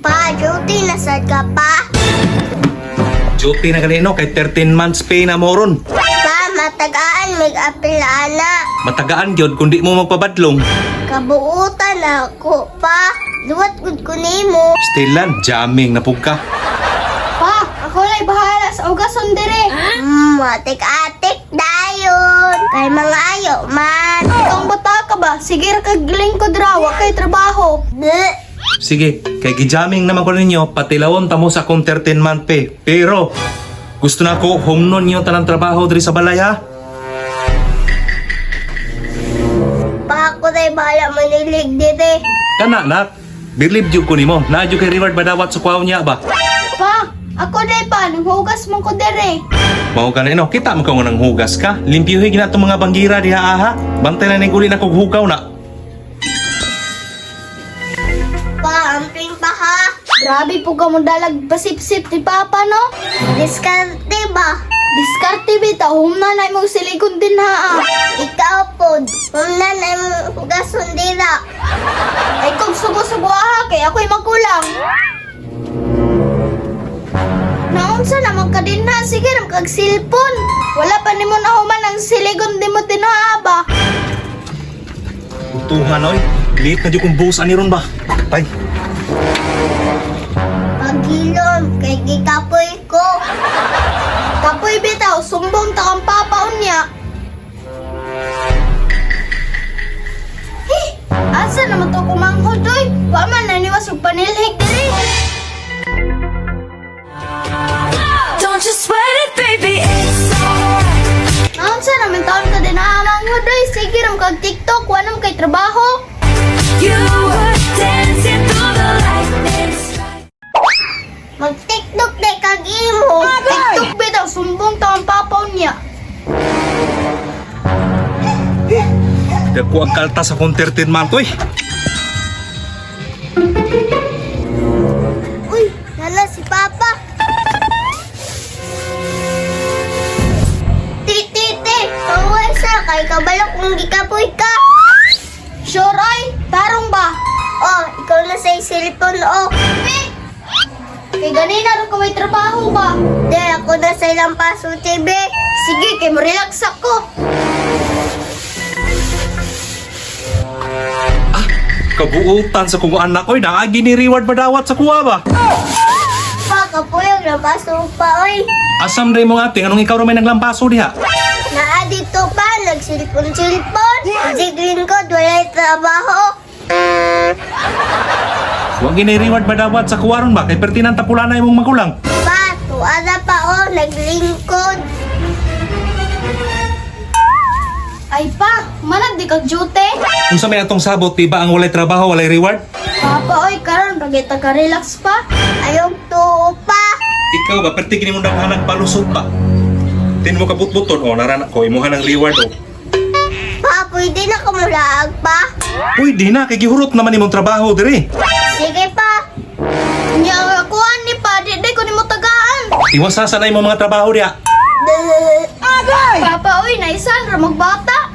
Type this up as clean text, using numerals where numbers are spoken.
Pa, duty na sad ka pa. Duty na ganino kay 13 months pay na mo ron. Pa, matagaan mag-apil ana. Matagaan gyud kundi mo magpabadlong. Kabuutan ako pa. Luwat gud ko nimo. Still lan, jamming na pug ka. Pa, ako lay bahala sa ugason dire. Atik-atik dayon. Kay mga ayo man. Kang bata ka ba? Sige ra kag lingkod ra, wa kay trabaho. Bleh. Sige, kay gijamming naman ko ninyo, patilawon ta mo sa akong 13 month pay. Pero, gusto na ko humnon niyo tanang trabaho diri sa balay ha. Pa, ako day bahala manilig dire. Kana nak, believe jud ko nimo. Naa jud kay reward badawat sa kwaw niya ba? Pa, ako day pa, nanghugas man ko dire. Mao ka na ino, kita mo ka nga nang hugas ka. Limpyuhi gina itong mga banggira diha aha. Bantay na ning uli na kog hugaw na. Pa, amping pa ha. Grabe po ka mo dalag pasipsip ni Papa no. Diskarte ba? Diskarte bitaw, humna na imong silikon din ha. Ah. Ikaw pod. Humna na imong hugason dira. Ay kung subo-subo ha, kay ako'y magulang. Naunsa naman ka din ha, sige ram kag silpon. Wala pa nimo nahuman ang siligon di mo tinaa ba. Utuhan oy. Late na jud kong buhos ani ron ba. Tay. Paghilom kay gikapoy ko. Kapoy bitaw, sumbong ta kang papa unya. Hey, asa naman to kumanghod oy? Wa man naniwas og panilhig diri. Don't you sweat it, baby, it's alright. Naunsa naman taon ka din manghod oy? Sige ram kag TikTok, wa naman kay trabaho. You were dancing through the lightning strike. Mag-TikTok day kag imo. TikTok bitaw, sumbong ta kang papa unya. Dako ang kalta sa akong 13 month oy. Uy, nala si Papa. Ti, ti, ti. Pangway sa kay kabalo kung gikapoy ka. Sure ay, tarong ba? Oh, ikaw na sa cellphone oh. Eh, kay ganina ro ko may trabaho ba? Di, ako na sa ilang paso TV. Sige, kay mo relax ako. Kabuutan sa kong anak oy, naagi ni reward badawat sa kuwa ba. Pa, kapuyog na paso pa oy. Asam day mo ate, anong ikaw ra may naglampaso diha? Naa dito pa, nagsilpon-silpon. Siglin ko, walay trabaho. Wa gini reward badawat sa kuwa ron ba kay pertinang tapula na imong magulang. Pa, tuara pa oh, naglingkod. Ay pa, manag di kag duty. Unsa may atong sabot, di ba ang walay trabaho, walay reward? Papa oy, karon pagita ka relax pa. Ayong tuo pa. Ikaw ba, perti kini mong daghanag palusot ba? Tin mo kabutbuton, oh, narana ko, imuha ng reward, oh. Pa, pwede na kumulaag pa. Uy, di na, kay gihurot naman imong trabaho, diri. Sige pa. Nya ang akuan ni pa, di di ko nimo tagaan. Iwasa na imong mga trabaho diha. Papa oy, naisan ra magbata.